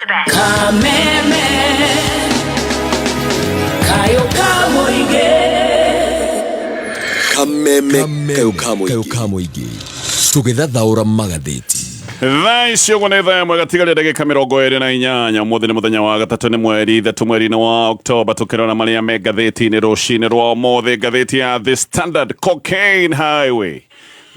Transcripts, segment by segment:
Kameme kayo ka mũingĩ. Kameme kayo ka Kayo mũingĩ. Ka mũingĩ tũgĩthathaũra magathĩti. Thaa ici ũguo nĩ thaa 1 gatigaria ndagĩka 28. Ũmũthĩ nĩ mũthenya wa gatatũ, nĩ mweri 3 mweri-inĩ wa Oktoba. Tũkĩrora marĩa me ngathĩti-inĩ rũcinĩ rwa ũmũthĩ, ngathĩti ya The Standard, Cocaine Highway.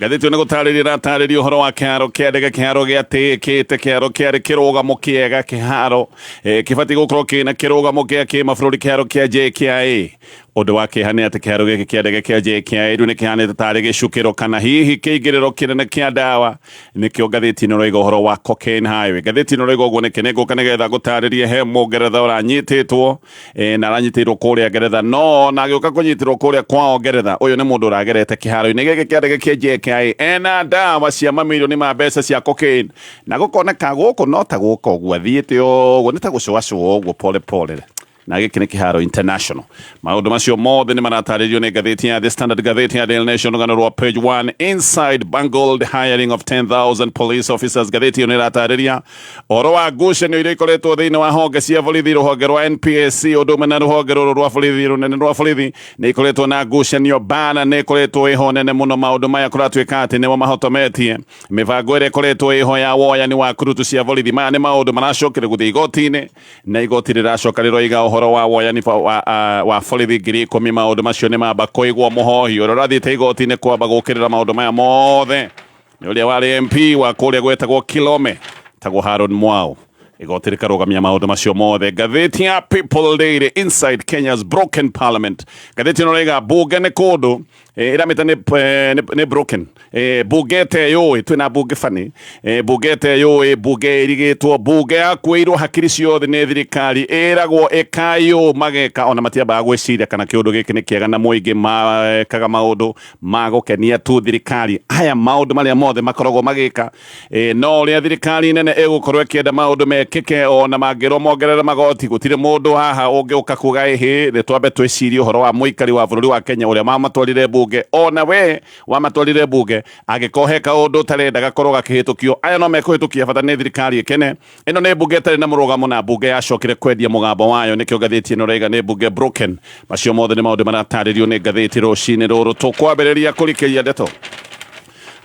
Ngathĩti ĩyo nĩ gũtarĩria ĩratarĩria ũhoro wa kĩharo kĩa ndege, kĩharo gĩatĩĩkĩte, kĩharo kĩarĩ kĩrũgamo kĩega, kĩharo kĩbatiĩ gũkorwo kĩna kĩrũgamo gĩa kĩmabũrũri, kĩharo kĩa JKIA. Ũndũ wa kĩeha nĩ atĩ kĩharo gĩkĩ kĩa ndege kĩa JKIA rĩu nĩ kĩhanĩte tarĩ gĩcukĩro kana hihi kĩingĩrĩro kĩnene kĩa ndawa. Nĩkĩo ngathĩti ĩno ĩroiga ũhoro wa Cocaine Highway. Ngathĩti ĩno ĩroiga ũguo nĩkĩ? Nĩngũka nĩgetha ngũtarĩrie. He Mũngeretha ũranyitĩtwo na aranyitĩirwo kũrĩa Ngeretha, no na agĩũka kũnyitĩrwo kũrĩa kwao Ngeretha. Ũyũ nĩ mũndũ ũragerete kĩharo-inĩ gĩkĩ kĩa ndege kĩa JKIA ena ndawa cia mamirioni ma mbeca cia cocaine, na gũkoneka gũkũ no ta gũka ũguo athiĩte ũguo, nĩ ta gũcũacũa ũguo pole pole, na gĩkĩ nĩ kĩharo international. Maũndũ macio mothe nĩ maratarĩrio nĩ ngathĩti ya The Standard. Ngathĩti ya Daily Nation, rũgano rwa page 1, Inside bungled hiring of 10,000 police officers. Ngathĩti ĩyo nĩ ĩratarĩria ũhoro wa ngucanio iria ikoretwo thĩinĩ wa honge cia borithi. Rũhonge rwa NPSC ũndũ ũmwe na rũhonge rũrũ rwa borithi, rũnene rwa borithi, nĩ ikoretwo na ngucanio mbara, nĩ ikoretwo ĩho nene mũno. Maũndũ maya kũratuĩka atĩ nĩmo mahotometie mĩbango ĩrĩa ĩkoretwo ĩho ya woyani wa kurutu cia borithi. Maya nĩ maũndũ maracokire gũthiĩ igoti-inĩ, na igoti rĩracoka rĩroiga ũhoro wa woyani wa borithi 10,000. Maũndũ macio nĩ mamba kũigwo. Mũhohi ũrĩa ũrathiĩte igoti-inĩ kwamba gũkĩrĩra maũndũ maya mothe nĩ ũrĩa warĩ MP wa kũrĩa gwetagwo Kilome, tagwo Haron Mwau. Igoti rĩkarũgamia maũndũ macio mothe. Ngathĩti ya People Daily, Inside Kenya's Broken Parliament. Ngathĩti ĩno ĩroiga bunge nĩ kũndũ ĩramĩta nĩ broken bunge ĩteyũĩ. Twĩna bunge bani, bunge ĩteyũĩ, bunge ĩrigĩtwo, bunge yakuĩirwo hakiri ciothe nĩ thirikari. Ĩragwo ĩkai ũũ, mageka, ona matiambaga gwĩciria kana kĩũndũ gĩkĩ nĩ kĩega na mũingĩ. Mekaga maũndũ ma gũkenia tu thirikari. Aya maũndũ marĩa mothe makoragwo magĩka no ũrĩa thirikari nene ĩgũkorwo ĩkĩenda maũndũ mekĩke. Ona mangĩrwo mongerere magoti, gũtirĩ mũndũ haha ũngĩũka kuga, "Ĩhĩ, nĩ twambe twĩcirie ũhoro wa mũikari wa bũrũri wa Kenya ũrĩa wamatwarire mbunge." Ona we wamatwarire mbunge, angĩkorwo he kaũndũ ũtarenda gakorwo gakĩhĩtũkio, aya no mekũhĩtũkia, bata nĩ thirikari ĩkene. Ĩno nĩ mbunge ĩtarĩ na mũrũgamo na mbunge yacokire kwendia mũgambo wayo. Nĩkĩo ngathĩti ĩno ĩraiga nĩ mbunge broken. Macio mothe nĩ maũndũ maratarĩrio nĩ ngathĩti rũcinĩ rũrũ. Tũkwambĩrĩria kũrikĩria ndeto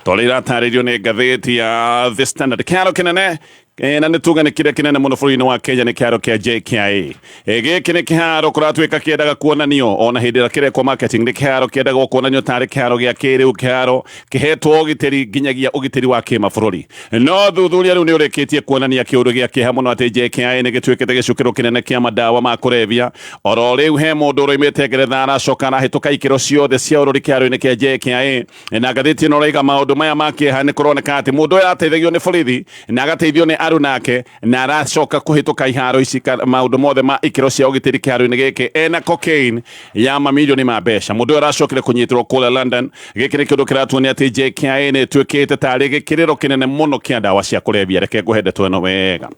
torĩa iratarĩrio nĩ ngathĩti ya The Standard. Kĩharo kĩnene na nĩ tuga nĩ kĩrĩa kĩnene mũno bũrũri-inĩ wa Kenya nĩ kĩharo kĩa JKIA. Gĩkĩ nĩ kĩharo kũratuĩka kĩendaga kuonanio ona hĩndĩ ĩrĩa kĩrekwo marketing, nĩ kĩharo kĩendagwo kuonanio tarĩ kĩharo gĩa kĩrĩu, kĩharo kĩhetwo ũgitĩri nginyagia ũgitĩri wa kĩmabũrũri. No thuthuria rĩu nĩ ũrĩkĩtie kuonania kĩũndũ gĩa kĩeha mũno atĩ JKIA nĩ gĩtuĩkĩte gĩcukĩro kĩnene kĩa mandawa ma kũrebia. Oro rĩu he mũndũ ũroimĩte Ngeretha aracoka arahĩtũka ikĩro ciothe cia ũrori kĩharo-inĩ kĩa JKIA, na ngathĩti ĩno ĩraiga maũndũ maya ma kĩeha nĩ kũroneka atĩ mũndũ ũyũ arateithagio nĩ borithi na agateithio nĩ arunake, na aracoka kũhĩtũka iharo ici, maũndũ mothe ma ikĩro cia ũgitĩri kĩharo-inĩ gĩkĩ ena cocaine ya mamirioni ma mbeca. Mũndũ ũyũ aracokire kũnyitĩrwo kũrĩa London. Gĩkĩ nĩ kĩũndũ kĩratuonia atĩ JKIA nĩ ĩtuĩkĩte tarĩ gĩkĩrĩro kĩnene mũno kĩa ndawa cia kũrebia. Reke ngũhe ndeto ĩno wega.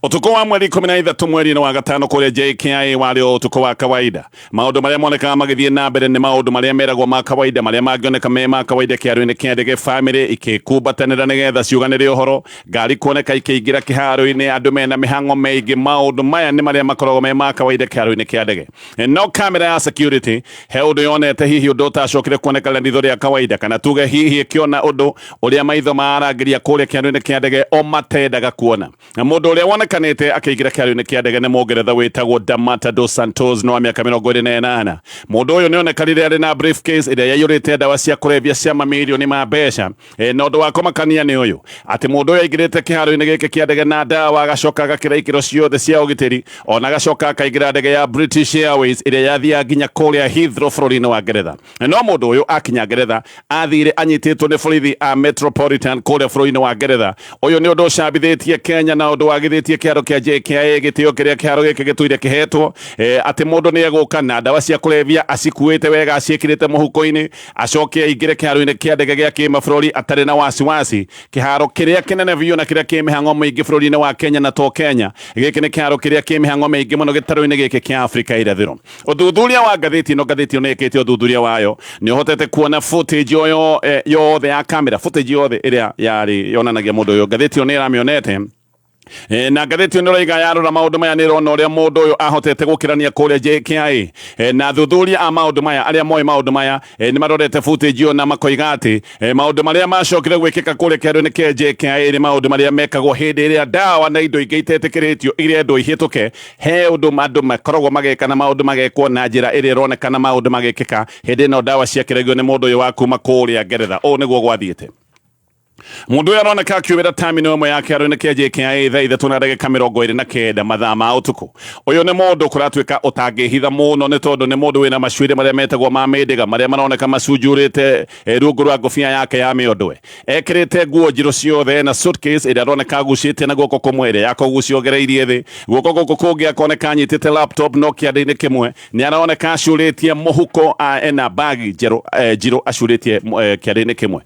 Ũtukũ wa mweri 13 mweri-inĩ wa gatano kũrĩa JKIA warĩ o ũtukũ wa kawaida. Maũndũ marĩa monekaga magĩthiĩ na mbere nĩ maũndũ marĩa meragwo ma kawaida, marĩa mangĩoneka me ma kawaida kĩharo-inĩ kĩa ndege: bamĩrĩ ikĩkumbatanĩra nĩgetha ciuganĩre ũhoro, ngari kuoneka ikĩingĩra kĩharo-inĩ, andũ mena mĩhang'o mĩingĩ. Maũndũ maya nĩ marĩa makoragwo me ma kawaida kĩharo-inĩ kĩa ndege. No kamera ya security he ũndũ yonete, hihi ũndũ ũtacokire kuoneka na ritho rĩa kawaida, kana tuge hihi ĩkĩona ũndũ ũrĩa maitho ma arangĩria kũrĩa kĩharo-inĩ kĩa ndege o matendaga kuona. Na mũndũ ũrĩa wonekanĩte akĩingĩra kĩharo-inĩ kĩa ndege nĩ Mũngeretha wĩtagwo Damata dos Santos, no wa mĩaka 28. Mũndũ ũyũ nĩ onekanire arĩ na briefcase ĩrĩa yaiyũrĩte ndawa cia kũrebia cia mamirioni ma mbeca. Na ũndũ wa kũmakania nĩ ũyũ, atĩ mũndũ ũyũ aingĩrĩte kĩharo-inĩ gĩkĩ kĩa ndege na ndawa, agacoka agakĩra ikĩro ciothe cia ũgitĩri, ona agacoka akaingĩra ndege ya British Airways ĩrĩa yathiaga nginya kũrĩa Heathrow bũrũri-inĩ wa Ngeretha. No mũndũ ũyũ akinya Ngeretha athire anyitĩtwo nĩ borithi a Metropolitan kũrĩa bũrũri-inĩ wa Ngeretha. Ũyũ nĩ ũndũ ũcambithĩtie Kenya na ũndũ wagithĩtie kĩharo kĩa JKIA gĩtĩo kĩrĩa kĩharo gĩkĩ gĩtũire kĩhetwo, atĩ mũndũ nĩ egũka na ndawa cia kũrebia acikuĩte wega, aciĩkĩrĩte mũhuko-inĩ, acoke aingĩre kĩharo-inĩ kĩa ndege gĩa kĩmabũrũri atarĩ na wasiwasi, kĩharo kĩrĩa kĩnene biũ na kĩrĩa kĩ mĩhang'o mĩingĩ bũrũri-inĩ wa Kenya. Na to Kenya, gĩkĩ nĩ kĩharo kĩrĩa kĩ mĩhang'o mĩingĩ mũno gĩtarũ-inĩ gĩkĩ kĩa Afrika Irathĩro. Ũthuthuria wa ngathĩti ĩno, ngathĩti ĩno nĩ ĩkĩte ũthuthuria wayo, nĩ ũhotete kuona footage yo yothe ya kamera, footage yothe ĩrĩa yarĩ yonanagia mũndũ ũyũ, ngathĩti ĩyo nĩ ĩramĩonete. Na ngathĩti ĩno ĩroiga yarora maũndũ maya nĩ ĩrona ũrĩa mũndũ ũyũ ahotete gũkĩrania kũrĩa JKIA. Na athuthuria a maũndũ maya arĩa moĩ maũndũ maya nĩ marorete footage ĩyo na makoiga atĩ maũndũ marĩa macokire gwĩkĩka kũrĩa kĩharo-inĩ kĩa JKIA nĩ maũndũ marĩa mekagwo hĩndĩ ĩrĩa ndawa na indo ingĩ itetĩkĩrĩtio irendwo ihĩtũke. He ũndũ andũ makoragwo magĩka na maũndũ magekwo na njĩra ĩrĩa ĩronekana maũndũ magĩkĩka hĩndĩ ĩno ndawa ciakĩragio nĩ mũndũ ũyũ wa kuma kũrĩa Ngeretha. Ũũ nĩguo gwathiĩte. Mundu uyu aroneka akiumĩra terminal ĩmwe ya kĩharo-inĩ kĩa JKIA thaa 3 na ndagĩka 29 mathaa ma ũtukũ. Ũyũ nĩ mũndũ kũratuĩka ũtangĩhitha mũno nĩ tondũ nĩ mũndũ wĩna macuĩrĩ marĩa metagwo ma mĩndĩga marĩa maroneka macunjurĩte rungu rwa ngũbia yake ya mĩondwe. Ekĩrĩte nguo njirũ ciothe na suitcase ĩrĩa aroneka agucĩtie na guoko kũmwe ĩrĩa yakũgucia ogereirie thĩ. Guoko gũkũ kũngĩ akoneka anyitĩte laptop no kĩande-inĩ kĩmwe nĩ aroneka acurĩtie mũhuko ena bagi njerũ njirũ acurĩtie kĩande-inĩ kĩmwe.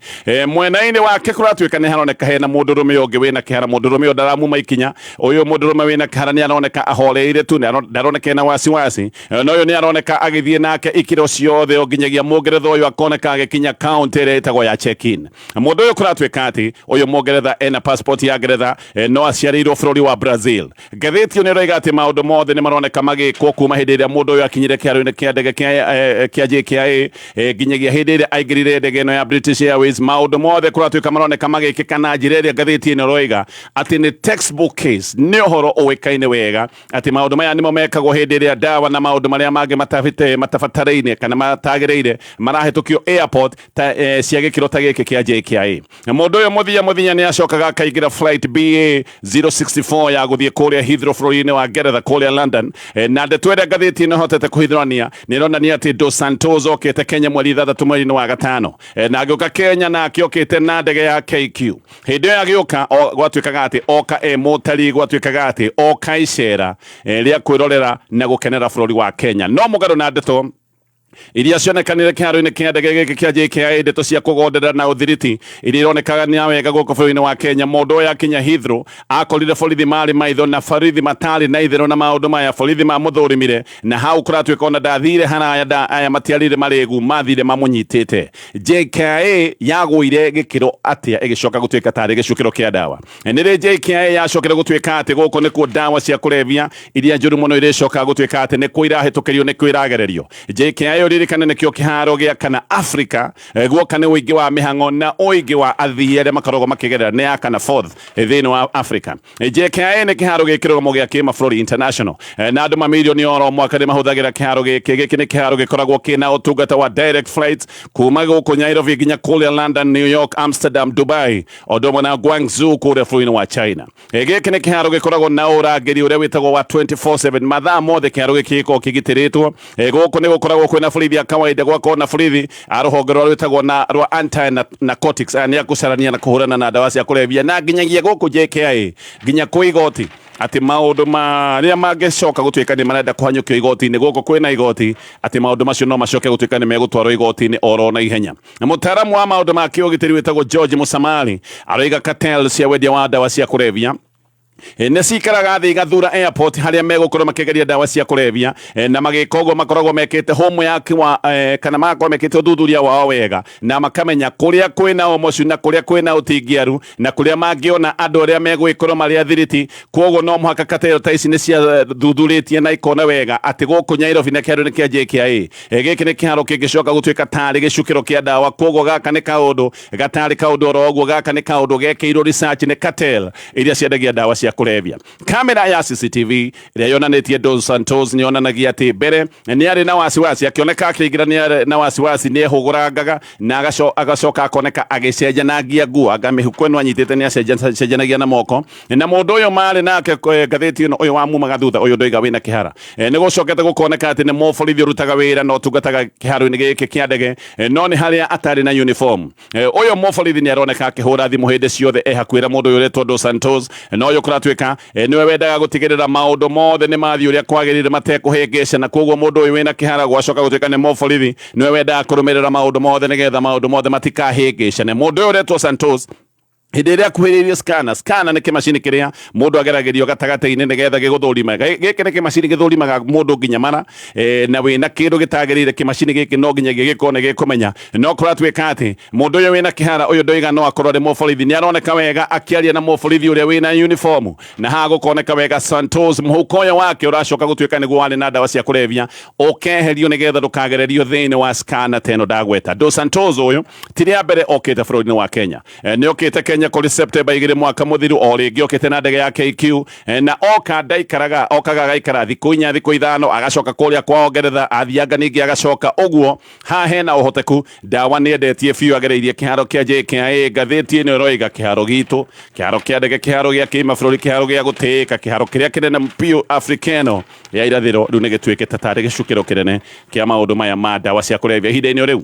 Mwena-inĩ wake kũratuĩka nĩ haroneka hena mũndũrũme ũngĩ wĩna kĩhara. Mũndũrũme ũyũ ndaramuma ikinya. Ũyũ mũndũrũme wĩna kĩhara nĩ aroneka ahoreire tu, ndaroneka ena wasiwasi. Na ũyũ nĩ aroneka agĩthiĩ nake ikĩro ciothe o nginyagia mũngeretha ũyũ akoneka agĩkinya counter ĩrĩa ĩtagwo ya check-in. Mũndũ ũyũ kũratuĩka atĩ ũyũ mũngeretha ena passport ya Ngeretha, no aciarĩirwo bũrũri wa Brazil. Ngathĩti ĩyo nĩ ĩroiga atĩ maũndũ mothe nĩ maroneka magĩkwo kuma hĩndĩ ĩrĩa mũndũ ũyũ akinyire kĩharo-inĩ kĩa ndege kĩa JKIA nginyagia hĩndĩ ĩrĩa aingĩrire ndege ĩno ya British Airways. Maũndũ mothe kũratuĩka maroneka magĩkĩka na njĩra ĩrĩa ngathĩti ĩno ĩroiga atĩ nĩ textbook case, nĩ ũhoro ũĩkaine wega atĩ maũndũ maya nĩmo mekagwo hĩndĩ ĩrĩa ndawa na maũndũ marĩa mangĩ matabataraine kana matagĩrĩire marahĩtũkio airport ta cia gĩkĩro ta gĩkĩ kĩa JKIA. Mũndũ ũyũ mũthia mũthia nĩ acokaga akaingĩra flight BA 064 ya gũthiĩ kũrĩa Heathrow bũrũri-inĩ wa Ngeretha kũrĩa London. Na ndeto ĩrĩa ngathĩti ĩno ĩhotete kũhithũrania nĩ ĩronania atĩ Dos Santos okĩte Kenya mweri 6 mweri-inĩ wa 5. Na agĩũka Kenya nake okĩte na ndege ya KQ. Hĩndĩ ĩyo agĩũka gwatuĩkaga atĩ oka e mũtari, gwatuĩkaga atĩ oka icera rĩa kwĩrorera na gũkenera bũrũri wa Kenya. No mũgarũ na ndeto iria cionekanire kĩharo-inĩ kĩa ndege gĩkĩ kĩa JKIA, ndeto cia kũgonderera na ũthiriti iria ironekaga nĩ wega gũkũ bũrũri-inĩ wa Kenya. Mũndũ ũyũ akinya Heathrow akorire borithi marĩ maitho na borithi matarĩ na itherũ na maũndũ maya. Borithi mamũthũrimire na hau kũratuĩka ona ndathire haraya nda aya matiarire marĩgu mathire mamũnyitĩte. JKIA yagũire gĩkĩro atĩa ĩgĩcoka gũtuĩka tarĩ gĩcukĩro kĩa ndawa? Nĩ rĩ JKIA yacokire gũtuĩka atĩ gũkũ nĩkuo ndawa cia kũrebia iria njũru mũno irĩcoka gũtuĩka atĩ nĩkuo irahĩtũkĩrio, nĩkuo iragererio? JKIA ũririkane nĩkĩo kĩharo gĩa kana Africa guoka nĩ ũingĩ wa mĩhang'o na ũingĩ wa athii arĩa makoragwo makĩgerera, nĩ ya kana fourth thĩinĩ wa Africa. JKIA nĩ kĩharo gĩ kĩrũgamo gĩa kĩmabũrũri international, na andũ mamirioni oro mwaka nĩ mahũthagĩra kĩharo gĩkĩ. Gĩkĩ nĩ kĩharo gĩkoragwo kĩna ũtungata wa direct flights kuma gũkũ Nairobi nginya kũrĩa London, New York, Amsterdam, Dubai, o ũndũ ũmwe na Guangzhou kũrĩa bũrũri-inĩ wa China. Gĩkĩ nĩ kĩharo gĩkoragwo na ũrangĩri ũrĩa wĩtagwo wa 24/7, mathaa mothe kĩharo gĩkĩ gĩkoragwo kĩgitĩrĩtwo. Gũkũ nĩ gũkoragwo kwĩna borithi a kawaida, gwakorwo na borithi a rũhonge rũrĩa rwĩtagwo na rwa anti narcotics, aya nĩ a gũcarania na kũhũrana na ndawa cia kũrebia, na nginyagia gũkũ JKIA nginya kwĩ igoti atĩ maũndũ marĩa mangĩcoka gũtuĩka nĩ marenda kũhanyũkio igoti-inĩ, gũkũ kwĩna igoti atĩ maũndũ macio no macoke gũtuĩka nĩ megũtwarwo igoti-inĩ oro na ihenya. Na mũtaaramu wa maũndũ ma kĩũgitĩri wĩtagwo George Musamali aroiga cartel cia wendia wa ndawa cia kũrebia nĩ cikaraga thĩ igathura airport harĩa megũkorwo makĩgeria ndawa cia kũrebia, na magĩka ũguo makoragwo mekĩte homework wa kana magakorwo mekĩte ũthuthuria wao wega na makamenya kũrĩa kwĩna ũmocu na kũrĩa kwĩna ũtingiaru na kũrĩa mangĩona andũ arĩa megũgĩkorwo marĩ athiriti. Koguo no mũhaka cartel ta ici nĩ ciathuthurĩtie na ikona wega atĩ gũkũ Nairobi na kĩharo-inĩ kĩa JKIA gĩkĩ nĩ kĩharo kĩngĩcoka gũtuĩka tarĩ gĩcukĩro kĩa ndawa. Koguo gaka nĩ kaũndũ gatarĩ kaũndũ oro ũguo, gaka nĩ kaũndũ gekĩirwo research nĩ cartel iria ciendagia ndawa cia kũrebia. Kamera ya CCTV ĩrĩa yonanĩtie Dos Santos nĩ yonanagia atĩ mbere nĩ arĩ na wasiwasi, akĩoneka akĩingĩra nĩ arĩ na wasiwasi, nĩ ehũgũrangaga na agacoka akoneka agĩcenjanagia nguo, anga mĩhuko ĩno anyitĩte nĩ acenjanagia na moko. Na mũndũ ũyũ marĩ nake ngathĩti ĩno, ũyũ wamumaga thutha, ũyũ ndoiga wĩna kĩhara, nĩ gũcokete gũkoneka atĩ nĩ mũborithi ũrutaga wĩra na ũtungataga kĩharo-inĩ gĩkĩ kĩa ndege, no nĩ harĩa atarĩ na uniform. Ũyũ mũborithi nĩ aroneka akĩhũra thimũ hĩndĩ ciothe e hakuhĩ na mũndũ ũyũ ũretwo Dos Santos, na ũyũ kũratuĩka nĩwe wendaga gũtigĩrĩra maũndũ mothe nĩ mathiĩ ũrĩa kwagĩrĩire matekũhĩngĩca, na koguo mũndũ ũyũ wĩna kĩhara gwacoka gũtuĩka nĩ mũborithi nĩwe wendaga kũrũmĩrĩra maũndũ mothe nĩgetha maũndũ mothe matikahĩngĩcane. Mũndũ ũyũ ũretwo Santos Hĩndĩ ĩrĩa akuhĩrĩirie scanner, scanner nĩ kĩmacini kĩrĩa mũndũ ageragĩrio gatagatĩ-inĩ nĩgetha gĩgũthũrime. Gĩkĩ nĩ kĩmacini gĩthũrimaga mũndũ nginya mara na wĩna kĩndũ gĩtagĩrĩire. Kĩmacini gĩkĩ no nginyagia gĩkorwo nĩ gĩkũmenya. No kũratuĩka atĩ mũndũ ũyũ wĩna kĩhara ũyũ ndoiga no akorwo arĩ mũborithi. Nĩ aroneka wega akĩaria na mũborithi ũrĩa wĩna uniform, na haha gũkoneka wega Santos mũhuko ũyũ wake ũracoka gũtuĩka nĩguo warĩ na ndawa cia kũrebia ũkeherio nĩgetha ndũkagererio thĩinĩ wa scanner ta ĩno ndagweta. Dos Santos ũyũ ti rĩa mbere okĩte bũrũri-inĩ wa Kenya. Nĩ okĩte Kenya kũrĩ Septemba 2 mwaka mũthiru, o rĩngĩ okĩte na ndege ya KQ, na oka ndaikaraga, okaga agaikara thikũ 4, thikũ 5, agacoka kũrĩa kwao Ngeretha, athianga ningĩ agacoka ũguo. Haha hena ũhoteku ndawa nĩ endetie biũ agereirie kĩharo kĩa JKIA. Ngathĩti ĩno ĩroiga kĩharo gitũ, kĩharo kĩa ndege, kĩharo gĩa kĩmabũrũri, kĩharo gĩa gũtĩĩka, kĩharo kĩrĩa kĩnene biũ Afrika ĩno ya irathĩro rĩu nĩ gĩtuĩkĩte tarĩ gĩcukĩro kĩnene kĩa maũndũ maya ma ndawa cia kũrebia ihinda-inĩ rĩu.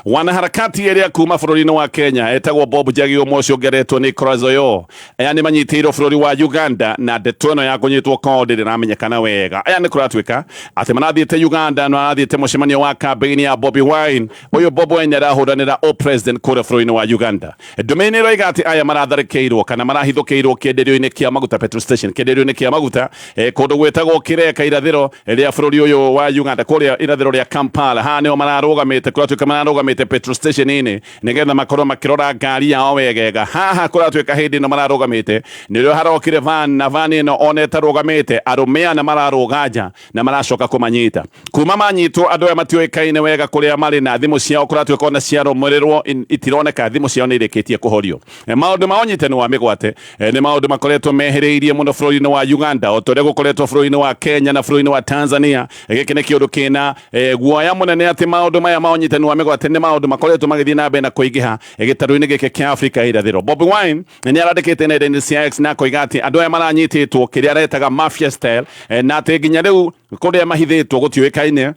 Wanaharakati ĩrĩa kuma bũrũri-inĩ wa Kenya etagwo Bob Njagi, ũmwe ũcio ũngeretwo nĩ Corazoyo. Aya nĩ manyitĩirwo bũrũri wa Uganda, na ndeto ĩno ya kũnyitwo kwao ndĩrĩ ĩramenyekana wega. Aya nĩ kũratuĩka atĩ marathiĩte Uganda na marathiĩte mũcemanio wa campaign ya Bobi Wine. Ũyũ Bobi Wine arahũranĩra o president kũrĩa bũrũri-inĩ wa Uganda. Ndũmĩrĩri nĩ ĩroiga atĩ aya maratharĩkĩirwo kana marahithũkĩirwo kĩenderio-inĩ kĩa maguta, petrol station, kĩenderio-inĩ kĩa maguta kũndũ gwĩtagwo Kireka, irathĩro rĩa bũrũri ũyũ wa Uganda, kũrĩa irathĩro rĩa Kampala. Haha nĩho mararũgamĩte, kũratuĩka mararũgamĩte petrol station-inĩ nĩgetha makorwo makĩrora ngari yao wegega. Haha kũratuĩka hĩndĩ ĩno mararũgamĩte nĩrĩo harokire van, na van ĩno ona ĩtarũgamĩte arũme ana mararũga nja na maracoka kũmanyita. Kuma manyitwo andũ aya matiũĩkaine wega kũrĩa marĩ, na thimũ ciao kũratuĩka ona ciarũmĩrĩrwo itironeka, thimũ ciao nĩ irĩkĩtie kũhorio. Maũndũ ma ũnyitani wa mĩgwate nĩ maũndũ makoretwo mehĩrĩirie mũno bũrũri-inĩ wa Uganda, o ta ũrĩa gũkoretwo bũrũri-inĩ wa Kenya na bũrũri-inĩ wa Tanzania. Gĩkĩ nĩ kĩũndũ kĩna guoya mũnene atĩ maũndũ maya ma ũnyitani wa mĩgwate nĩ maũndũ makoretwo magĩthiĩ na mbere na kũingĩha gĩtarũ-inĩ gĩkĩ kĩa Afrika ya irathĩro. Bobi Wine nĩ arandĩkĩte nenda-inĩ cia X na akoiga atĩ andũ aya maranyitĩtwo kĩrĩa aretaga mafia style, na atĩ nginya rĩu kũrĩa mahithĩtwo gũtiũĩkaine,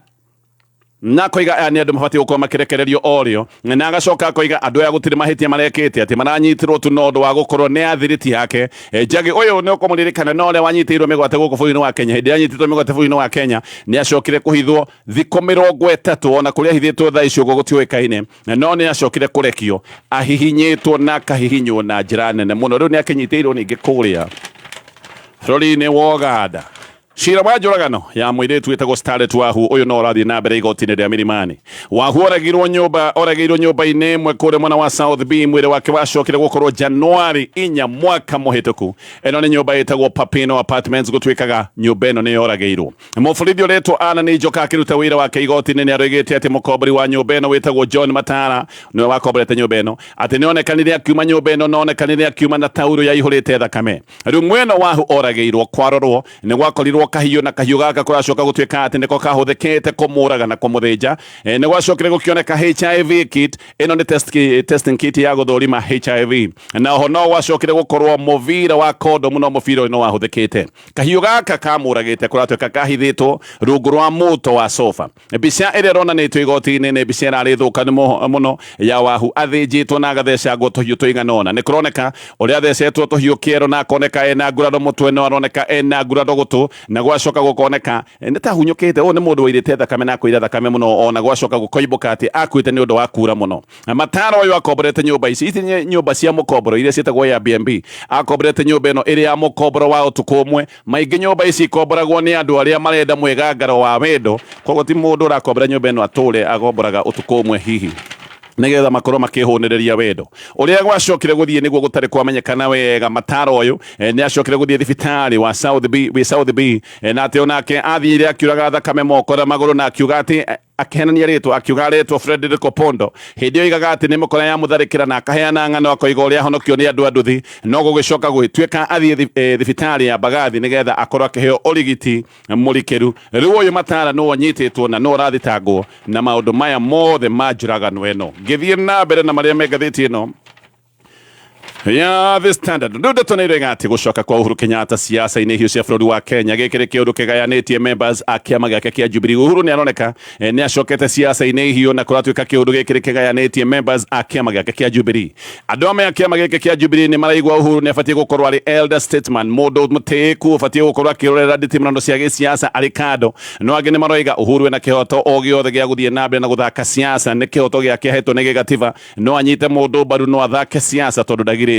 na akoiga aya nĩ andũ mabatiĩ gũkorwo makĩrekererio o rĩo, na agacoka akoiga andũ aya gũtirĩ mahĩtia marekĩte, atĩ maranyitirwo tu na ũndũ wa gũkorwo nĩ athiriti yake. Njagi ũyũ nĩ ũkũmũririkana na ũrĩa wanyitĩirwo mĩgwate gũkũ bũrũri-inĩ wa Kenya. Hĩndĩ ĩrĩa anyitĩtwo mĩgwate bũrũri-inĩ wa Kenya nĩ acokire kũhithwo thikũ 30, ona kũrĩa ahithĩtwo thaa ici ũguo gũtiũĩkaine, no nĩ acokire kũrekio ahihinyĩtwo na akahihinywo na njĩra nene mũno. Rĩu nĩ akĩnyitĩirwo ningĩ kũrĩa bũrũri-inĩ wa Uganda. Cira wa njũragano ya mũirĩtu wĩtagwo Starlet Wahu ũyũ no ũrathiĩ na mbere igoti-inĩ rĩa Milimani. Wahu oragirwo nyũmba oragĩirwo nyũmba-inĩ ĩmwe kũrĩa mwena wa South B. Mwĩrĩ wake wacokire gũkorwo Januari 4 mwaka mũhĩtũku. Ĩno nĩ nyũmba ĩtagwo Papino Apartments, gũtuĩkaga nyũmba ĩno nĩ yoragĩirwo. Mũborithi ũretwo Anna Njoka akĩruta wĩra wake igoti-inĩ nĩ aroigĩte atĩ mũkombori wa nyũmba ĩno wĩtagwo John Matara nĩwe wakomborete nyũmba ĩno, atĩ nĩonekanire akiuma nyũmba ĩno na onekanire akiuma na taurũ yaihũrĩte thakame. Rĩu mwena Wahu oragĩirwo kwarorwo nĩ gwakorirwo kahiũ, na kahiũ gaka kũracoka gũtuĩka atĩ nĩko kahũthĩkĩte kũmũraga na kũmũthĩnja. Nĩ gwacokire gũkĩoneka HIV kit, ĩno nĩ testing kit ya gũthũrima HIV, na oho no gwacokire gũkorwo mũbira wa kondomu, no mũbira ũyũ no wahũthĩkĩte. Kahiũ gaka kamũragĩte kũratuĩka kahithĩtwo rungu rwa mũto wa sofa. Mbica ĩrĩa ĩronanĩtio igoti-inĩ nĩ mbica ĩrarĩ thũkanu mũno ya Wahu athĩnjĩtwo na agathecangwo tũhiũ tũigana ũna. Nĩ kũroneka ũrĩa athecetwo tũhiũ kĩero na akoneka ena nguraro mũtwe, no aroneka ena nguraro gũtũ, na gwacoka gũkoneka nĩ ta hunyũkĩte. Ũyũ nĩ mũndũ wairĩte thakame na akoira thakame mũno, ona gwacoka gũkoimbũka atĩ akuĩte nĩ ũndũ wa kura mũno. Matara ũyũ akomborete nyũmba ici, ici nĩ nyũmba cia mũkomboro iria ciĩtagwo Airbnb. Akomborete nyũmba ĩno ĩrĩ ya mũkomboro wa ũtukũ ũmwe. Maingĩ nyũmba ici ikomboragwo nĩ andũ arĩa marenda mwĩgangaro wa wendo, koguo ti mũndũ ũrakombora nyũmba ĩno atũre, agomboraga ũtukũ ũmwe hihi nĩgetha makorwo makĩhũnĩrĩria wendo. Ũrĩa gwacokire gũthiĩ nĩguo gũtarĩ kwamenyekana wega. Matara ũyũ nĩ acokire gũthiĩ thibitarĩ wa South B, wĩ South B, na atĩ onake athire akiuraga thakame moko na magũrũ, na akiuga atĩ akĩhenania rĩtwa, akiuga aretwo Frederick Opondo. Hĩndĩ ĩyo oigaga atĩ nĩ mũkora yamũtharĩkĩra, na akaheana ng'ano akoiga ũrĩa ahonokio nĩ andũ a nduthi, no gũgĩcoka gũgĩtuĩka athiĩ thibitarĩ ya Mbagathi nĩgetha akorwo akĩheo ũrigiti mũrikĩru. Rĩu ũyũ Matara nĩwe ũnyitĩtwo na nĩwe ũrathitangwo na maũndũ maya mothe ma njũragano ĩno. Ngĩthiĩ na mbere na marĩa me ngathĩti ĩno, Ya The Standard rĩu ndeto nĩ ĩrega atĩ gũcoka kwa Uhuru Kenyatta siasa-inĩ hiũ cia bũrũri wa Kenya gĩkĩ nĩ kĩũndũ kĩgayanĩtie members a kĩama gĩake kĩa Jubilee. Uhuru nĩ aroneka nĩ acokete siasa-inĩ hiũ na kũratuĩka kĩũndũ gĩkĩ nĩ kĩgayanĩtie members a kĩama gĩake kĩa Jubilee. Andũ amwe a kĩama gĩkĩ kĩa Jubilee nĩ maraigua Uhuru nĩ abatiĩ gũkorwo arĩ elder statesman, mũndũ mũtĩĩku ũbatiĩ gũkorwo akĩrorera nditimũrano cia gĩsiasa arĩ kando, no angĩ nĩ maroiga Uhuru ena kĩhoto o gĩothe gĩa gũthiĩ na mbere na gũthaka siasa, nĩ kĩhoto gĩake ahetwo nĩ gĩgatiba, no anyite mũndũ mbaru, no athake siasa tondũ ndagirĩtio.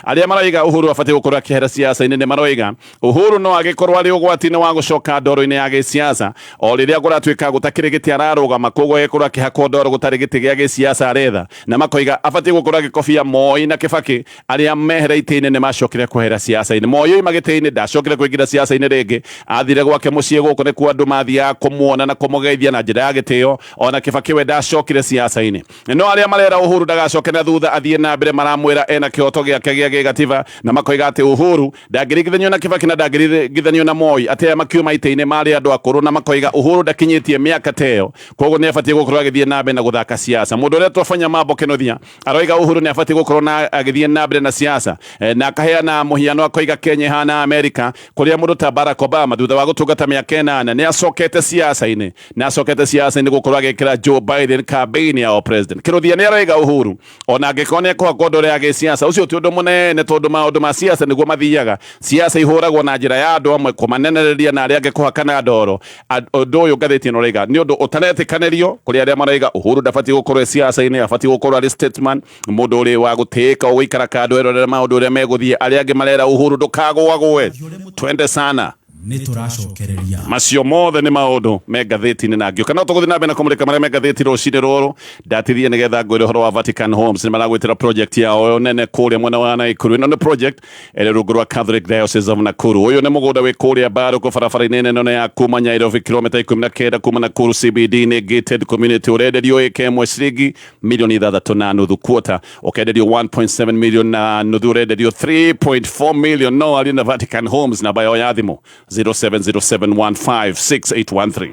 Arĩa maroiga Uhuru abatiĩ gũkorwo akĩehera siasa-inĩ nĩ maroiga Uhuru no agĩkorwo arĩ ũgwati-inĩ wa gũcoka ndoro-inĩ ya gĩsiasa o rĩrĩa kũratuĩka gũtakĩrĩ gĩtĩ ararũgama, koguo agĩkorwo akĩhakwo ndoro gũtarĩ gĩtĩ gĩa gĩsiasa aretha, na makoiga abatiĩ gũkorwo agĩkobia Moi na Kibaki arĩa mehera itĩ-inĩ nĩ macokire kwehera siasa-inĩ. Moi oima gĩtĩ-inĩ ndacokire kũingĩra siasa-inĩ rĩngĩ, athire gwake mũciĩ gũkũ nĩkuo andũ mathiaga kũmuona na kũmũgeithia na njĩra ya gĩtĩo, ona Kibaki we ndacokire siasa-inĩ. No arĩa marera Uhuru ndagacoke na thutha athiĩ na mbere maramwĩra ena kĩhoto gĩake gĩa gĩgatiba, na makoiga atĩ Uhuru ndangĩringithanio na Kibaki na ndangĩringithanio na Moi, atĩ aya makiuma itĩ-inĩ marĩ andũ akũrũ, na makoiga Uhuru ndakinyĩtie mĩaka ta ĩyo, koguo nĩ abatiĩ gũkorwo agĩthiĩ na mbere na gũthaka siasa. Mũndũ ũrĩa twafanya mambo Kenothia aroiga Uhuru nĩ abatiĩ gũkorwo na agĩthiĩ na mbere na siasa, na akaheana mũhiano akoiga Kenya ĩhana Amerika kũrĩa mũndũ ta Barack Obama thutha wa gũtungata mĩaka 8 nĩ acokete siasa-inĩ, na acokete siasa-inĩ gũkorwo agĩkĩra Joe Biden campaign ya president. Kĩrothia nĩ aroiga Uhuru ona angĩkorwo nĩ ekũhakwo ndoro ya gĩsiasa ũcio ti ũndũ mũnene, tondũ maũndũ ma siasa nĩguo mathiaga. Siasa ihũragwo na njĩra ya andũ amwe kũmanenereria na arĩa angĩ kũhakana ndoro. Ũndũ ũyũ ngathĩti ĩno ĩroiga nĩ ũndũ ũtaretĩkanĩrio kũrĩ arĩa maroiga Uhuru ndabatiĩ gũkorwo e siasa-inĩ, abatiĩ gũkorwo arĩ statesman, mũndũ ũrĩ wa gũtĩĩka ũgũikara kando erorere maũndũ ũrĩa megũthiĩ. Arĩa angĩ marera Uhuru ndũkagũagũe, twende sana nĩ tũracokereria. Macio mothe nĩ maũndũ me ngathĩti-inĩ na ngĩũka no tũgũthiĩ na mbere na kũmũrĩka marĩa me ngathĩti rũcinĩ rũrũ. Ndatithie nĩgetha ngwĩre ũhoro wa Vatican Homes, nĩ maragwĩtĩra project yao nene kũrĩa mwena wa Nakuru. Ĩno nĩ project ĩrĩ rungu rwa Catholic Diocese of Nakuru. Ũyũ nĩ mũgũnda wĩ kũrĩa Mbarũkũ barabara-inĩ nene ya kuma Nairobi kilomita 19 kuma Nakuru CBD, nĩ gated community, ũrenderio ĩka ĩmwe ciringi milioni 6.5 quarter, ũkenderio 1.7 million na nuthu, ũrenderio 3.4 million. No arie na Vatican Homes, namba yao ya thimũ 0707156813.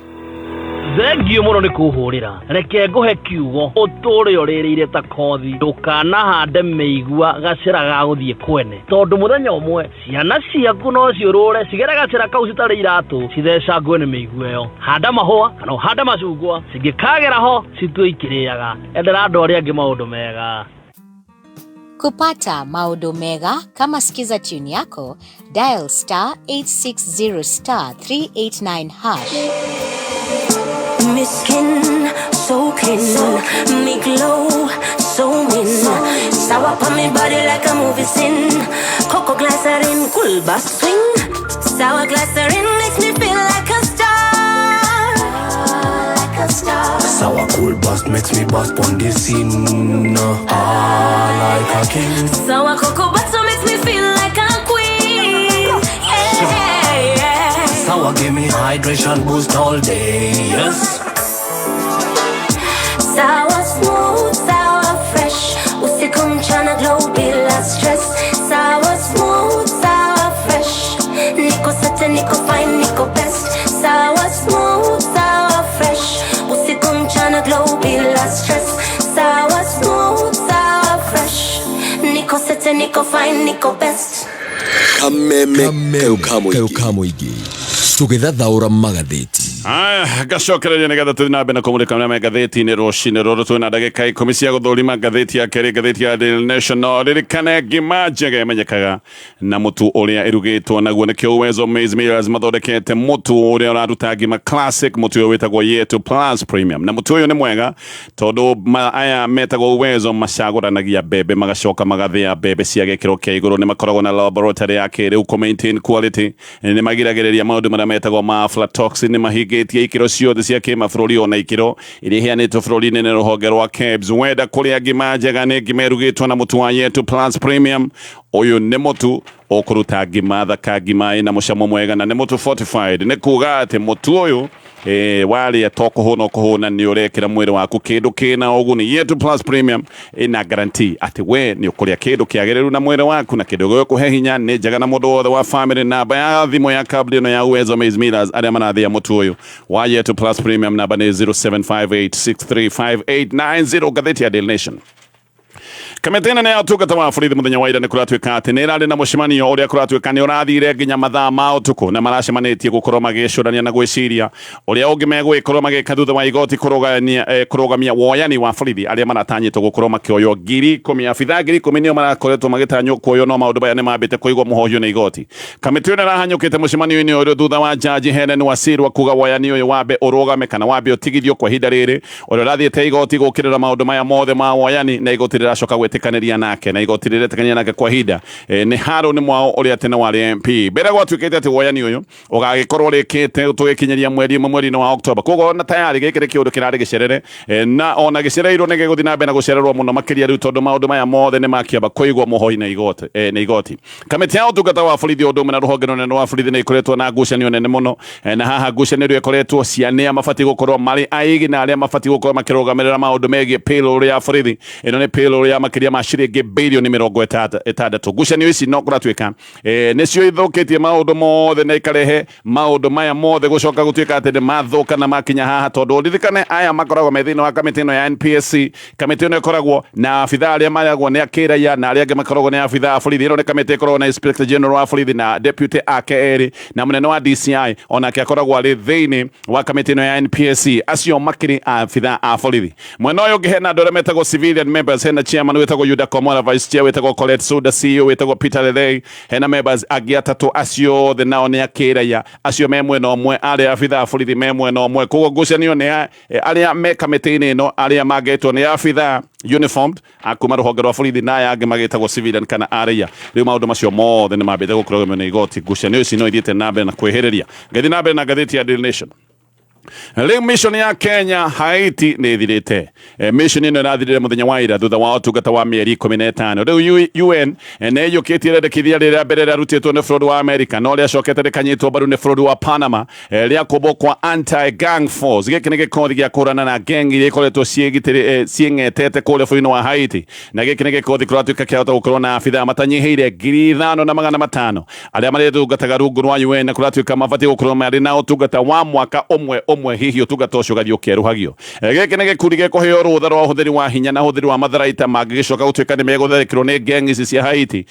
Thengio mũno nĩ kũhũrĩra, reke ngũhe kiugo ũtũre ũrĩrĩire ta kothi, ndũkanahande mĩigua gacĩra ga gũthiĩ kwene, tondũ mũthenya ũmwe ciana ciaku no ciũrũre cigere gacĩra kau citarĩ iratũ cithecangwe nĩ mĩigua ĩyo. Handa mahũa kana ũhande macungwa, cingĩkagera ho citue ikĩrĩaga. Endera andũ arĩa angĩ maũndũ mega. Kupata maodo mega kama Skiza tune yako, dial star 860 star 389 hash. Me skin so clean, me glow so mean. Sour up on me body like a movie scene. Cocoa glycerin, cool bass swing. Sour glycerin makes me feel like a star, like a star. Sour cool bust makes me bust on the scene. Ah, like a king. Sour cocoa butter makes me feel like a queen. Yeah, yeah. Sour give me hydration boost all day. Yes. Sour smooth, sour fresh. Usiku mchana glow bila stress. Sour smooth, sour fresh. Niko sete, niko fine, niko best. Sour smooth, sour fresh. Usiku mchana glow bila stress. Sour smooth, sour fresh. Niko sete, niko fine, niko best. Kameme kayo kamũingĩ tũgĩthathaũra magathĩti. Aya, ngacokereria nĩgetha tũthiĩ na mbere na kũmũrĩka marĩa me ngathĩti-inĩ rũcinĩ rũrũ. Twĩna ndagĩka 10 cia gũthũrima ngathĩti ya kerĩ, ngathĩti ya Daily Nation. No ririkane ngima njega ĩmenyekaga na mũtu ũrĩa ĩrugĩtwo naguo, nĩkĩo Uwezo Maize Millers mathondekete mũtu ũrĩa ũraruta ngima classic, mũtu ũyũ wĩtagwo Yetu Plus Premium. Na mũtu ũyũ nĩ mwega tondũ aya metagwo Uwezo macagũranagia mbembe magacoka magathĩa mbembe cia gĩkĩro kĩa igũrũ. Nĩ makoragwo na laboratory ya kĩrĩu kũ maintain quality, nĩ magiragĩrĩria maũndũ marĩa metagwo ma aflatoxin, nĩ mahingĩtie ikĩro ciothe cia kĩmabũrũri ona ikĩro iria iheanĩtwo bũrũri-inĩ nĩ rũhonge rwa KEBS. Wenda kũrĩa ngima njega nĩ ngima ĩrugĩtwo na mũtu wa Yetu Plus Premium. Ũyũ nĩ mũtu ũkũruta ngima thaka, ngima ĩna mũcamo mwega, na nĩ mũtu fortified, nĩ kuga atĩ mũtu ũyũ warĩa to kũhũna ũkũhũna, nĩ ũrekĩra mwĩrĩ waku kĩndũ kĩna ũguni. Yetu Plus Premium ĩna guarantee atĩ we nĩ ũkũrĩa kĩndũ kĩagĩrĩru na mwĩrĩ waku na kĩndũ gĩgũkũhe hinya. Nĩ njega na mũndũ wothe wa family. Namba ya thimũ ya kambuni ĩno ya Uwezo Maize Millers arĩa marathĩa mũtu ũyũ wa Yetu Plus Premium, namba nĩ 0758635890. Ngathĩti ya Daily Nation. Kamĩtĩ nene ya ũtungata wa borithi mũthenya wa ira nĩ kũratuĩka atĩ nĩ ĩrarĩ na mũcemanio ũrĩa kũratuĩka nĩ ũrathire nginya mathaa ma ũtukũ, na maracemanĩtie gũkorwo magĩcũrania na gwĩciria ũrĩa ũngĩ megũgĩkorwo magĩka thutha wa igoti kũrũgamia woyani wa borithi arĩa maratanyĩtwo gũkorwo makĩoywo 10,000. Abithaa 10,000 nĩo marakoretwo magĩtanywo kuoywo, no maũndũ maya nĩ mambĩte kũigwo mũhohio nĩ igoti. Kamĩtĩ ĩno ĩrahanyũkĩte mũcemanio-inĩ ũyũ thutha wa jaji Helen Wasirwa kuga woyani ũyũ wambe ũrũgame kana wambe ũtigithio kwa ihinda rĩrĩ, ũrĩa ũrathiĩte igoti gũkĩrĩra maũndũ maya mothe ma woyani, na igoti rĩracoka gwĩtĩkanĩria nake, na igoti rĩretĩkania nake kwa ihinda. Nĩ Harũni Mwao ũrĩa tene warĩ MP. Mbere gwatuĩkĩte atĩ woyani ũyũ ũgagĩkorwo rĩkĩte tũgĩkinyĩria mweri ũmwe mweri-inĩ wa Oktoba, koguo ona tayari gĩkĩ nĩ kĩũndũ kĩrarĩ gĩcerere, na ona gĩcereirwo nĩ gĩgũthiĩ na mbere na gũcererwo mũno makĩria rĩu, tondũ maũndũ maya mothe nĩ makĩamba kũigwo mũhoi na igoti, nĩ igoti. Kamĩtĩ ya ũtungata wa borithi ũndũ ũmwe na rũhonge rũnene rwa borithi nĩ ikoretwo na ngucanio nene mũno, na haha ngucanio ĩrĩa ĩkoretwo cia nĩa mabatiĩ gũkorwo marĩ aigi na arĩa mabatiĩ gũkorwo makĩrũgamĩrĩra maũndũ megiĩ payroll ya borithi. Ĩno nĩ payroll ya makĩria ma ciringi birioni 60. Ngucanio ici no kũratuĩka nĩcio ithũkĩtie maũndũ mothe na ikarehe maũndũ maya mothe gũcoka gũtuĩka atĩ nĩ mathũka na makinya haha, tondũ ũririkane aya makoragwo me thĩinĩ wa kamĩtĩ ĩno ya NPSC. Kamĩtĩ ĩno ĩkoragwo na abithaa arĩa maragwo nĩ akĩraia na arĩa angĩ makoragwo nĩ abithaa a borithi. Ĩno nĩ kamĩtĩ ĩkoragwo na Inspector General wa borithi na deputy ake erĩ, na mũnene wa DCI onake akoragwo arĩ thĩinĩ wa kamĩtĩ ĩno ya NPSC. Acio makĩrĩ abithaa a borithi. Mwena ũyũ ũngĩ hena andũ arĩa metagwo civilian members, hena chairman wĩtagwo Yuda Komora, vice chair wĩtagwo Colette Suda, CEO wĩtagwo Peter Lelei, hena members angĩ atatũ, acio othe nao nĩ akĩraia. Acio me mwena ũmwe, arĩa abithaa a borithi me mwena ũmwe. Koguo ngucanio nĩ arĩa me kamĩtĩ-inĩ ĩno, arĩa mangĩtwo nĩ abithaa uniformed akuma rũhonge rwa borithi na aya angĩ magĩtagwo civilian kana araia. Rĩu maũndũ macio mothe nĩ mambĩte gũkũrũgamio nĩ igoti. Ngucanio ici no ithiĩte na mbere na kwĩhĩrĩria. Ngĩthiĩ na mbere na ngathĩti ya Daily Nation. Rĩu mission ya Kenya Haiti nĩ ĩthirĩte. Mission ĩno ĩrathirire mũthenya wa ira thutha wa ũtungata wa mĩeri 15. Rĩu UN nĩ ĩiyũkĩtie rĩendekithia rĩrĩa mbere rĩarutĩtwo nĩ bũrũri wa America, no rĩacokete rĩkanyitwo mbaru nĩ bũrũri wa Panama, rĩa kũmbwo kwa anti gang force. Gĩkĩ nĩ gĩkothi gĩa kũhũrana na gang iria ikoretwo ciĩng'etete kũrĩa bũrũri-inĩ wa Haiti, na gĩkĩ nĩ gĩkothi kũratuĩka kĩahota gũkorwo na abithaa matanyihĩire 5,500 arĩa marĩtungataga rungu rwa UN, na kũratuĩka mabatiĩ gũkorwo marĩ na ũtungata wa mwaka ũmwe ũmwe, hihi ũtungata ũcio ũgathiĩ ũkĩerũhagio. Gĩkĩ nĩ gĩkundi gĩkũheo rũtha rwa ũhũthĩri wa hinya na ũhũthĩri wa matharaita mangĩgĩcoka gũtuĩka nĩ megũtharĩkĩrwo nĩ gang ici cia Haiti.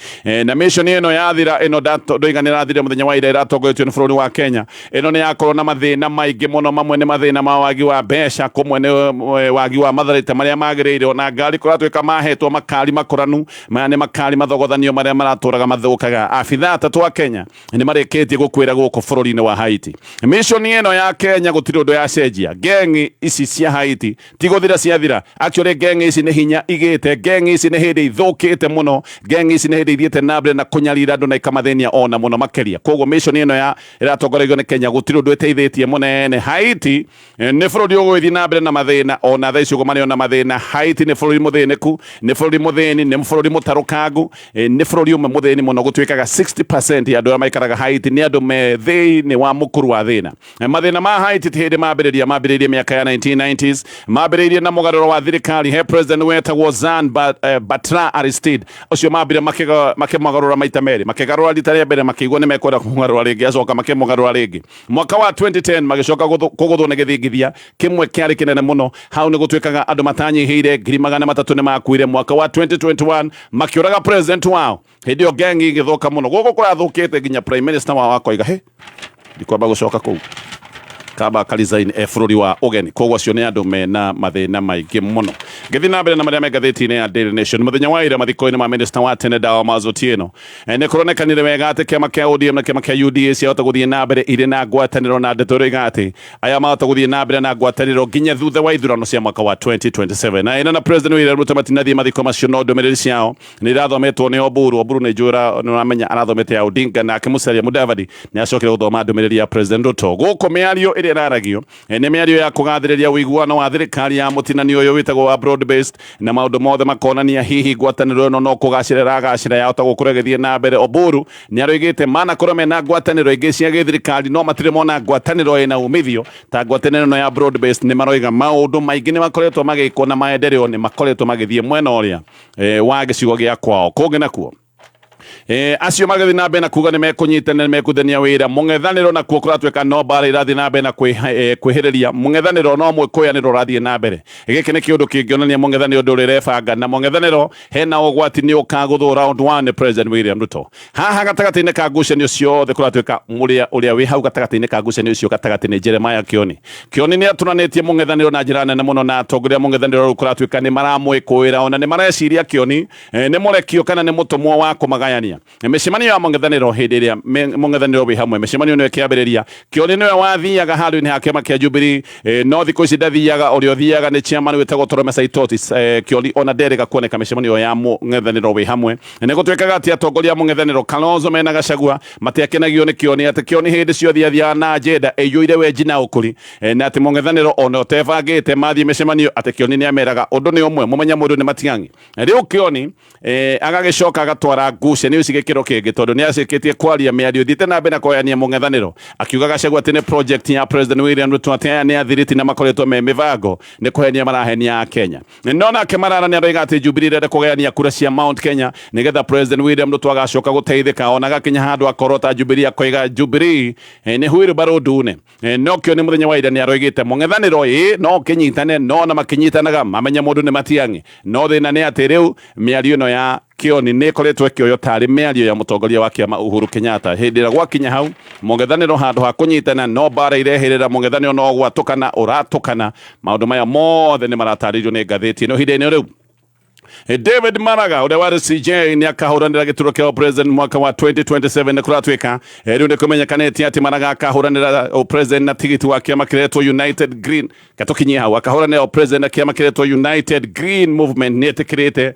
Na mission ĩno yathira, ĩno ndoiga nĩ ĩrathire mũthenya wa ira, ĩratongoretio nĩ bũrũri wa Kenya. Ĩno nĩ yakorwo na mathĩna maingĩ mũno, mamwe nĩ mathĩna ma wagi wa mbeca, kũmwe nĩ wagi wa matharaita marĩa magĩrĩire, ona ngari kũratuĩka mahetwo makari makũranu. Maya nĩ makari mathogothanio marĩa maratũraga mathũkaga. Abithaa atatũ a Kenya nĩ marĩkĩtie gũkuĩra gũkũ bũrũri-inĩ wa Haiti. Mission ĩno ya Kenya gũtirĩ ũndũ yacenjia. Gang ici cia Haiti ti gũthira ciathira. Actually gang ici nĩ hinya igĩte, gang ici nĩ hĩndĩ ithũkĩte mũno, gang ici nĩ hĩndĩ ithiĩte na mbere na kũnyarira andũ na ikamathĩnia ona mũno makĩria. Koguo mission ĩno ya ĩratongoragio nĩ Kenya gũtirĩ ũndũ ĩteithĩtie mũnene. Haiti nĩ bũrũri ũgũgĩthiĩ na mbere na mathĩna, ona thaa ici ũguo marĩ ona mathĩna. Haiti nĩ bũrũri mũthĩnĩku, nĩ bũrũri mũthĩni, nĩ bũrũri mũtarũkangu, nĩ bũrũri ũmwe mũthĩni mũno. Gũtuĩkaga 60% ya andũ arĩa maikaraga Haiti nĩ andũ me thĩinĩ wa mũkuru wa thĩna. Mathĩna ma Haiti ti hĩndĩ mambĩrĩria, mambĩrĩirie mĩaka ya 1990s, mambĩrĩirie na mũgarũro wa thirikari. He president wetagwo Jean Bertrand Aristide, ũcio mambire makĩmũgarũra maita merĩ, makĩgarũra rita rĩa mbere makĩigua nĩ mekwenda kũmũgarũra rĩngĩ, acoka makĩmũgarũra rĩngĩ mwaka wa 2010, magĩcoka kũgũthwo nĩ gĩthingithia kĩmwe kĩarĩ kĩnene mũno. Hau nĩ gũtuĩkaga andũ matanyihĩire 300,000 nĩ makuire. Mwaka wa 2021 makĩũraga president wao. Hĩndĩ ĩyo gang igĩthũka mũno. Gũkũ kũrathũkĩte nginya prime minister wao akoiga he ndikwamba gũcoka kũu, kamba ka resign e bũrũri wa ũgeni. Koguo acio nĩ andũ mena mathĩna maingĩ mũno. Ngĩthiĩ na mbere na marĩa me ngathĩti-inĩ ya Daily Nation, mũthenya wa ira mathiko-inĩ ma minister wa tene Damaris Otieno, nĩ kũronekanire wega atĩ kĩama kĩa ODM na kĩama kĩa UDA ciahota gũthiĩ na mbere irĩ na ngwatanĩro, na ndeto ĩroiga atĩ aya mahota gũthiĩ na mbere na ngwatanĩro nginya thutha wa ithurano cia mwaka wa 2027. Na ĩna na President William Ruto matinathiĩ mathiko macio, no ndũmĩrĩri ciao nĩ irathometwo nĩ Oburu. Oburu nĩ njũra nĩ ũramenya arathomete ya Odinga, nake Musalia Mudavadi nĩ acokire gũthoma ndũmĩrĩri ya President Ruto. Gũkũ mĩario ĩrĩa ĩraragio nĩ mĩario ya kũgathĩrĩria ũiguano wa thirikari ya mũtinanio ũyũ wĩtagwo wa broad based, na maũndũ mothe makonania hihi ngwatanĩro ĩno no kũgacĩra ĩragacĩra, yahota gũkorwo ĩgĩthiĩ na mbere. Oburu nĩ aroigĩte manakorwo mena ngwatanĩro ingĩ cia gĩthirikari, no matirĩ mona ngwatanĩro ĩna umithio ta ngwatanĩro ĩno ya broad based. Nĩ maroiga maũndũ maingĩ nĩ makoretwo magĩkwo na maendeleo nĩ makoretwo magĩthiĩ mwena ũrĩa wa gĩcigo gĩa kwao. Kũngĩ nakuo Acio magĩthiĩ na mbere na kuga nĩ mekũnyitanĩra, nĩ mekũthenia wĩra mũng'ethanĩro, nakuo kũratuĩka no mbara irathiĩ na mbere na kwĩhĩrĩria mũng'ethanĩro, no mwĩkũyanĩro ũrathiĩ na mbere. Gĩkĩ nĩ kĩũndũ kĩngĩonania mũng'ethanĩro ndũrĩrebanga, na mũng'ethanĩro hena ũgwati nĩ ũkagũthwo round 1 nĩ President William Ruto. Haha gatagatĩ-inĩ ka ngucanio ciothe kũratuĩka mũrĩa ũrĩa wĩ hau gatagatĩ-inĩ ka ngucanio icio gatagatĩ nĩ Jeremiah Kioni. Kioni nĩ atũranĩtie mũng'ethanĩro na njĩra nene mũno, na atongoria a mũng'ethanĩro rĩu kũratuĩka nĩ maramwĩkũĩra, ona nĩ mareciria Kioni nĩ mũrekio kana nĩ mũtũmwo wa kũmagayania. Mĩcemanio ya mũng'ethanĩro hĩndĩ ĩrĩa mũng'ethanĩro wĩ hamwe, mĩcemanio nĩyo ĩkĩambĩrĩria, Kioni nĩwe wathiaga handũ-inĩ ha kĩama kĩa Jubilee, no thikũ ici ndathiaga, ũrĩa ũthiaga nĩ chairman wĩtagwo Torome Saitoti. Kioni ona nderĩga kuoneka mĩcemanio ya mũng'ethanĩro wĩ hamwe. Nĩ gũtuĩkaga atĩ atongoria a mũng'ethanĩro Kalonzo mena Gachagua matiakenagio nĩ Kioni, atĩ Kioni hĩndĩ ciothe athiaga na agenda ĩiyũire wenji na ũkũri, na atĩ mũng'ethanĩro ona ũtebangĩte mathiĩ mĩcemanio atĩ Kioni nĩ ameraga ũndũ nĩ ũmwe, mũmenya mũndũ nĩ Matiang'i. Rĩu Kioni agagĩcoka agatwara ngucanio ici gĩkĩro kĩngĩ, tondũ nĩ acĩkĩtie kwaria mĩario ĩthiĩte na mbere na kũgayania mũng'ethanĩro, akiuga Gachagua atĩ nĩ project ya President William Ruto, atĩ aya nĩ athiriti na makoretwo me mĩbango nĩ kũhenia marahenia a Kenya. No nake Marara nĩ aroiga atĩ Jubilee ĩrenda kũgayania kura cia Mount Kenya nĩgetha President William Ruto agacoka gũteithĩka, ona agakinya handũ akorota Jubilee akoiga Jubilee nĩ wheelbarrow ndune. No kĩo nĩ mũthenya wa ira nĩ aroigĩte mũng'ethanĩro ĩ no kĩnyitane, no na makĩnyitanaga mamenya mũndũ nĩ Matiang'i. No thĩna nĩ atĩ rĩu mĩario ĩno ya Kioni nĩ ĩkoretwo ĩkĩoywo tarĩ mĩario ya mũtongoria wa kĩama Uhuru Kenyatta. Hĩndĩ ĩrĩa gwakinya hau mũng'ethanĩro handũ ha kũnyitana no mbara irehĩrĩra, mũng'ethanĩro no gwatũkana ũratũkana. Maũndũ maya mothe nĩ maratarĩirio nĩ ngathĩti ĩno ihinda-inĩ rĩu. David Maraga ũrĩa warĩ CJ nĩ akahũranĩra gĩturwa kĩa president mwaka wa 2027. Nĩ kũratuĩka rĩu nĩ kũmenyekanĩtie atĩ Maraga akahũranĩra president na tigiti wa kĩama kĩretwo United Green, katũkinyie hau, akahũranĩra president na kĩama kĩretwo United Green Movement. Nĩ etĩkĩrĩte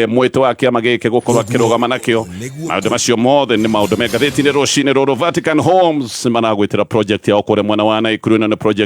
mwĩto wa kĩama gĩkĩ gũkorwo akĩrũgama nakĩo. Maũndũ macio mothe nĩ maũndũ me ngathĩti-inĩ rũcinĩ rũrũ. Vatican Homes maragwĩtĩra project yao kũrĩa mwena wa Naikuru. Ĩno nĩ project